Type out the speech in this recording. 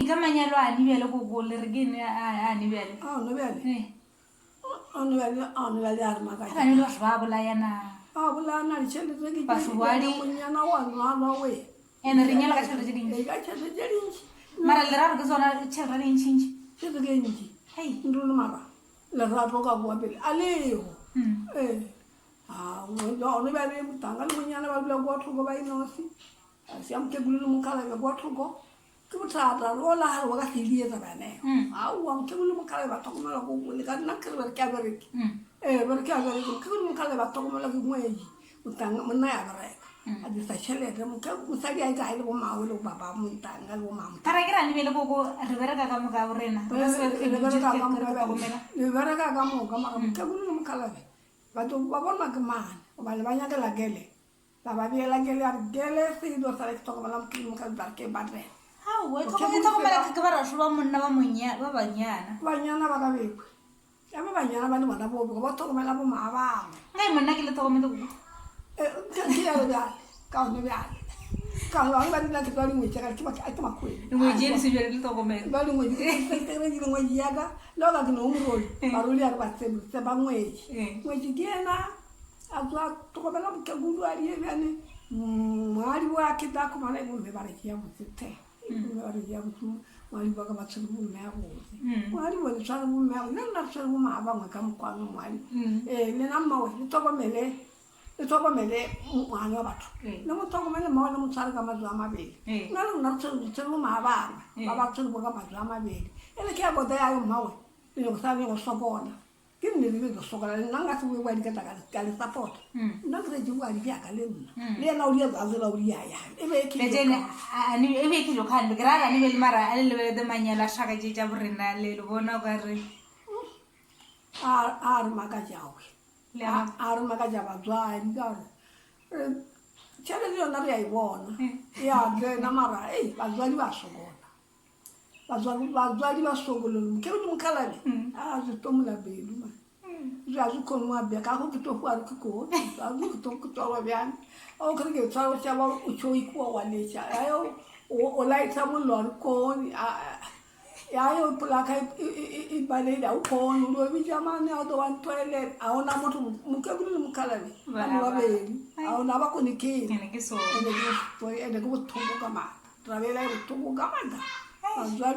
ka manyalo ane bjale koko le re ke ene ane bjale? Ano bjale. Ano bjale, ano bjale a re makatša. Bane le batho ba bolayana. Ba bolayana ditšhelete ke Batho ba di- monyana wa nwa we. Ene re nyala ka tšhelete tše dintši. Ee, ka tšhelete tše dintši. Mara le ra re ke tsona tšhelete tše ntšintši. Tšhelete ke ntši. Hei. Nrone mara lerato ka boa pele a lego. Ee. A gone bjale motanga le monyana ba dula kwa thoko ba inosi. A sia mothekulu le mokgalabje kwa thoko. Ke bothata le ona gare wa ka se die taba yane. Aowa mothekulu le mokgalabje ba tlhokomelwa ko le ka nna ke re ke a bereke. Ee ba re ke a bereke mothekulu le mokgalabje ba tlhokomelwa ke ngwedi. Motanga monna ya bereka. A disa tšhelete mosadi a e kae le bo mawe le bo baba montanga le bo mama. Mara ke ra lebele koko re bereka ka moka bo rena. Re ka se Le bereka ka moka le bereka ka moka mara mothekulu le mokgalabje batho ba bonwa ke mane gobane ba nyakela kele. Ba ba beela kele ya re kele selo sa le ke tlhokomela mothekulu le mokgalabje ba re ke badela. Aowa e tlhokomela ke ba rašo ba monna ba monya ba banyana. Banyana ba ka bekwe. Ya ba banyana ba le bona bo ba tlhokomela bo ma bangwe. Ngai monna ke le tlhokomele go. Eh ke ya bjale ka gone bjale. Ka gone bangwe ba dina ke tswa dingwe tša ka ke ba ke makwele. Dingwe tše di se bjale le tlhokomela. Ba dingwe ke ke dingwe ya ka le ka ke no moroli. Baroli ya re ba tsebe tseba ngwetši. Ngwetši ke yena a tswa tlhokomela mokekudu a die bjale moadi wa ke tla khumana e bomme ba re ke ya botse the. Ba re ya botse moadi ba ka ba tshwere bomme ya botse. Moadi bo le tshware bomme ya botse le nna re tshwere bomma bangwe ka mokgwano moadi. Ee lena mmawe le tlhokomele le tlhokomele ngwana wa batho. Le mo tlhokomele mmawe le mo tshware ka matsogo a mabedi. Nna le rona re tshwere tshwere bomma bangwe ba ba tshwere bo ka matsogo a mabedi. E le ke ya bota ya yo mmawe le nyoko sa le go sokola. Ke nnete le tlo sokola le nna nka se boe boadi ka tla ka le support. Nna ke setse boadi ke yaka le nna. Le yena o dia tsela o dia ya. E be ke Bjale e be ke jo khan ke ra ne be le mara a le lebeletse manyalo a shaka tše tša borena le le bona o ka re a a re makatša we. A re makatša batswadi ka gore tšhelete yona re a e bona. Ya tsena mara ei batswadi ba sokola. Batswadi ba sokololo ke re mokgalabje a se tomola pelo man zwi a zwi koni wa bya ka go ke to hwa ke ko a zwi ke to ke twa bjang o kre ke tshwara o tšaba o tšho ikwa wa letša ayo o laetsa mollo a re koni ayo polaka e baleile a o kgone o dio bitša mane a o tlo wa nthoelela a ona motho mokekulu le mokgalabje ba le babedi a ona ba kone ke ene ke ene ke bothoko ka maatla. Taba yela e bohloko ka maatla. Batswadi.